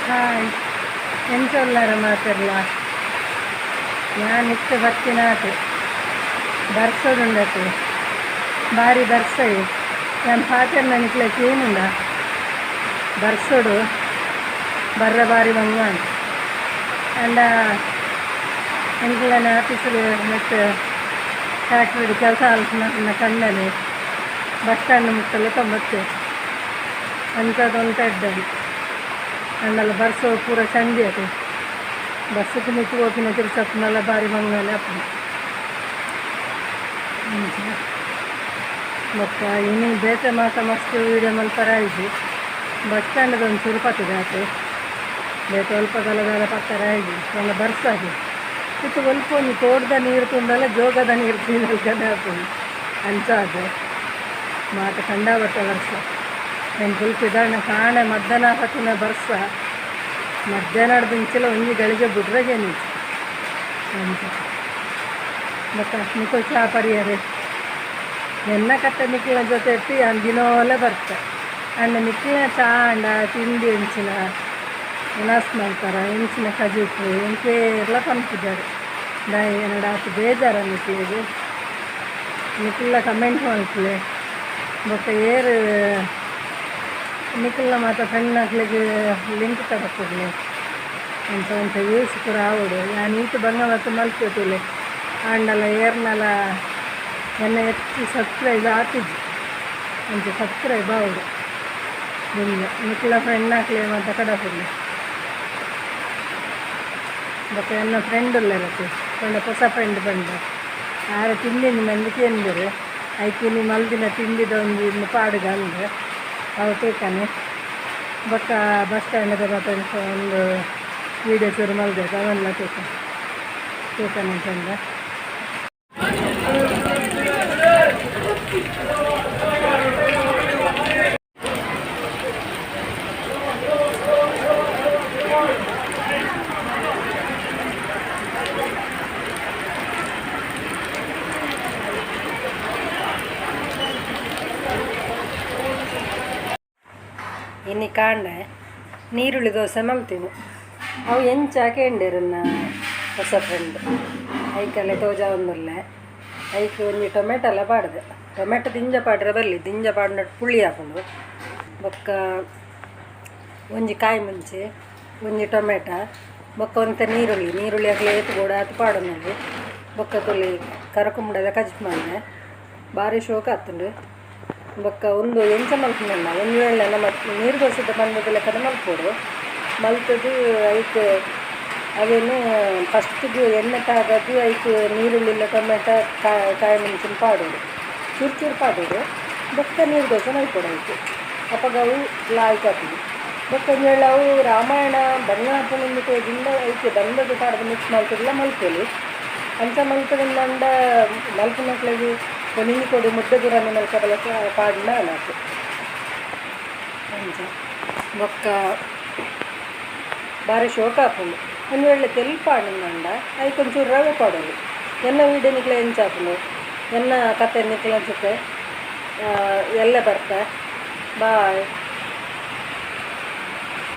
Hi ಎಂಚೊಲ್ಲಾರ ಮಾತೆರ್ಲ ಯಾನ್ ಇತ್ತೆ ಬತ್ತಿನಾತೆ ಬರ್ಸೊಡುಂಡತೆ ಬಾರಿ ಬರ್ಸೈ ಯಾನ್ ಪಾತೆರ್ನ ನಿಕ್ಲೆ ಕೇನುಂಡ ಬರ್ಸೊಡು ಬರ್ರ ಬಾರಿ ಬಂಗಾಂಡ್ ಆಂಡ ಎಂಕ್ಲೆನ ಆಫೀಸ್ಡ್ ನೆಟ್ ಫ್ಯಾಕ್ಟ್ರಿಡ್ ಕೆಲಸ ಮಲ್ಪುನ ಕಂಡನೆ ಬಸ್ ಸ್ಟ್ಯಾಂಡ್ ಮುಟ್ಟ ಲೆತೊಂದು ಅಂಚಾದ್ ಒಂತೆ ಎಡ್ಡೆ ಆಂಡಲ ಬರ್ಸೊ ಪೂರ ಚಂಡಿ ಅತೆ ಬಸ್ಸುಕು ಮಿತ್ತ್ ಪೋಪಿನ ತಿರ್ಸಪ್ಪುನಲ ಬಾರಿ ಬಂಗಾನೆ ಆಪುಂಡು ಅಂಚ ಬೊಕ್ಕ ಇನಿ ಬೇತೆ ಮಾತ ಮಸ್ತ್ ವೀಡಿಯೋ ಮಲ್ಪರ ಆಯಿಜಿ. ಬಸ್ ಸ್ಟ್ಯಾಂಡ್ದ ಒಂಚೂರು ಪತ್ತುದೆ ಆತೆ, ಬೇತೆ ಒಲ್ಪ ದಾಲ ದಾಲ ಪತ್ತರ ಆಯಿಜಿ. ಮಲ್ಲ ಬರ್ಸ ಇತ್ತೆ ಒಲ್ಪ ಒಂಜಿ ತೋಟದ ನೀರು ತೂಂಡಲ ಜೋಗದ ನೀರು ತೂಯಿನಲ್ಕನೆ ಆಪುಂಡು. ಅಂಚಾದ್ ಮಾತ ಕಂಡಾಬಟ್ಟೆ ಬರ್ಸ. ಎಂಕುಲು ಪಿದಾಡ್ನ ಕಾಂಡೆ ಮಧ್ಯಾಹ್ನ ಪತ್ತಿನ ಬರ್ಸ ಮಧ್ಯಾಹ್ನಡ್ದು ಇಂಚಲ ಒಂಜಿ ಗಳಿಗೆ ಬುಡ್ರಗೇನಿಜ್ಜಿ. ಅಂಚ ಬೊಕ್ಕ ನಿಕುಲು ಚಾ ಪರಿಯರೆ ಎನ್ನ ಕತೆ ನಿಕ್ಲೆನ ಜೊತೆ ಯಾನ್ ದಿನೋಲ ಬರ್ತೆ. ಆಂಡ ನಿಕ್ಲೆನ ಚಾ ಆಂಡ ತಿಂಡಿ ಎಂಚಿನ ಉಣಸ್ ಮಲ್ಪರ ಎಂಚಿನ ಕಜಿಪು ಎಂಕೇರ್ಲ ಪನ್ಪುಜರ್. ದಾಯೆ ಎನಡ ಆತ್ ಬೇಜಾರ ನಿಕ್ಲೆಗ್? ನಿಕುಲ್ಲ ಕಮೆಂಟ್ ಮಲ್ಪುಲೆ. ಬೊಕ್ಕ ಏರ್ ನಿಕಲ್ನ ಮಾತ ಫ್ರೆಂಡ್ನಕ್ಲೆಗ್ ಲಿಂಕ್ ಕಡಪುಡ್ಲೆ. ಅಂಚ ಅಂಚ ವ್ಯೂಸ್ ಪೂರ ಆವೊಡು. ಯಾನ್ ಈತ್ ಬಂಗ ಬತ್ತ್ ಮಲ್ಪೆ ತೂಲೆ, ಆಂಡಲ ಏರ್ನಲ ಎನ್ನ ಹೆಚ್ಚು ಸಬ್ಸ್ಕ್ರೈಬ್ ಆತಿಜಿ. ಅಂಚ ಸಬ್ಸ್ಕ್ರೈಬ್ ಆವೊಡು ದಿಂಜ. ನಿಕ್ಲ ಫ್ರೆಂಡ್ನಕ್ಲೆಗ್ ಮಾತ ಕಡಪುಡ್ಲೆ. ಬೊಕ್ಕ ಎನ್ನ ಫ್ರೆಂಡ್ ಉಲ್ಲೆರತ್ತೆ ಪಂಡ ಹೊಸ ಫ್ರೆಂಡ್ ಪಂಡ ಆರ್ ತಿಂಡಿ ನಂದು ಕೇಂದೆರ್. ಐಕ್ ಇನಿ ಮಲ್ದಿನ ತಿಂಡಿದ ಒಂಜಿ ಪಾಡುಗ ಅಂದ್ ಅವು ತೂಕನೆ. ಬೊಕ್ಕ ಬಸ್ ಸ್ಟ್ಯಾಂಡ್ದ ಮಾತ ಒಂದು ವೀಡಿಯೋ ಶುರು ಮಲ್ದೆ ಅವೆಲ್ಲ ತೂಕ ತೂಕನೆ ಪಂಡ. ಇನಿ ಕಾಂಡೆ ನೀರುಳ್ಳಿ ದೋಸೆ ಮಲ್ತಿನಿ. ಅವು ಎಂಚ ಕೇಂಡೆರನ್ನ ಹೊಸ ಫ್ರೆಂಡ್ ಐಕಲೆ ತೋಜಾವೊಂದುಲ್ಲೆ. ಐಕ್ ಒಂಜಿ ಟೊಮೆಟೊಲ ಪಾಡ್ದೆ. ಟೊಮೆಟೊ ದಿಂಜ ಪಾಡ್ರೆ ಬಲ್ಲಿ, ದಿಂಜ ಪಾಡ್ನಟ್ ಪುಳಿ ಆಪುಂಡು. ಬೊಕ್ಕ ಒಂಜಿ ಕಾಯಿ ಮುಂಚಿ, ಒಂಜಿ ಟೊಮೆಟೊ, ಬೊಕ್ಕ ಒಂತೆ ನೀರುಳ್ಳಿ. ನೀರುಳ್ಳಿ ಅಕ್ಲೆ ಏತ್ ಬೋಡು ಆತ್ ಪಾಡೊನೊಲಿ. ಬೊಕ್ಕ ತುಲಿ ಕರಕುಂಬುಡದ ಕಜಿಪು ಮಲ್ದೆ, ಬಾರಿ ಶೋಕು ಆತುಂಡು. ಬೊಕ್ಕ ಉಂದು ಎಂಚ ಮಲ್ಪುನಲ್ಲ, ಒಂಜಿ ವೇಳೆ ನಮ ನೀರು ದೋಸೆದ ಪಂಡದ ಲೆಕ್ಕನೆ ಮಲ್ಪೊಡು. ಮಲ್ತುದು ಐಕ್ ಅವೆನ್ ಫಸ್ಟಿಗೆ ಎಣ್ಣೆ ತಾಗದು ಐಕ್ ನೀರುಳ್ಳಿಲ ಟೊಮೆಟೊ ಕಾಯಿ ಮೆಣಸಿನ ಪಾಡೊಡು, ಚೂರು ಚೂರು ಪಾಡೊಡು. ಬೊಕ್ಕ ನೀರು ದೋಸೆ ಮಲ್ಪೊಡು ಐಕ್. ಅಪಗ ಅವು ಲಾಯ್ಕ್ ಆಪುಂಡು. ಬೊಕ್ಕ ಒಂಜಿ ವೇಳೆ ಅವು ರಾಮಾಯಣ ಬಂಗ ಆಪುಂಡು ತೋಜಿಂಡ ಐಕ್ ಬಂದದ ಪಾಡ್ದ್ ಮಿಕ್ಸ್ ಮಲ್ತುದುಲ ಮಲ್ಪೊಲಿ. ಅಂಚ ಮಲ್ತುದುಂಡ ಮಲ್ಪುನಕ್ಲೆಗ್ ಒಂಜಿ ಕೊಡಿ ಮುದ್ದೆ ಗುರಾಣಿ ಮಲ್ಪರೆ ಪಾಡ್ಂಡ ಆತು. ಅಂಚ ಬೊಕ್ಕ ಬಾರಿ ಶೋಕು ಆಪುಂಡು. ಒಂಜಿ ವೇಳೆ ತೆಲ್ಪು ಪಾಡುಂಡ ಐಕ್ ಒಂಚೂರು ರವೆ ಪಾಡೊಲಿ. ಎನ್ನ ವೀಡಿಯೋ ನಿಕ್ಲೆ ಎಂಚ ಆಪುಂಡು, ಎನ್ನ ಕತೆ ನಿಕ್ಲೆ ಅನ್ಸುತ್ತೆ. ಎಲ್ಲೆ ಬರ್ತೆ, ಬಾಯ್.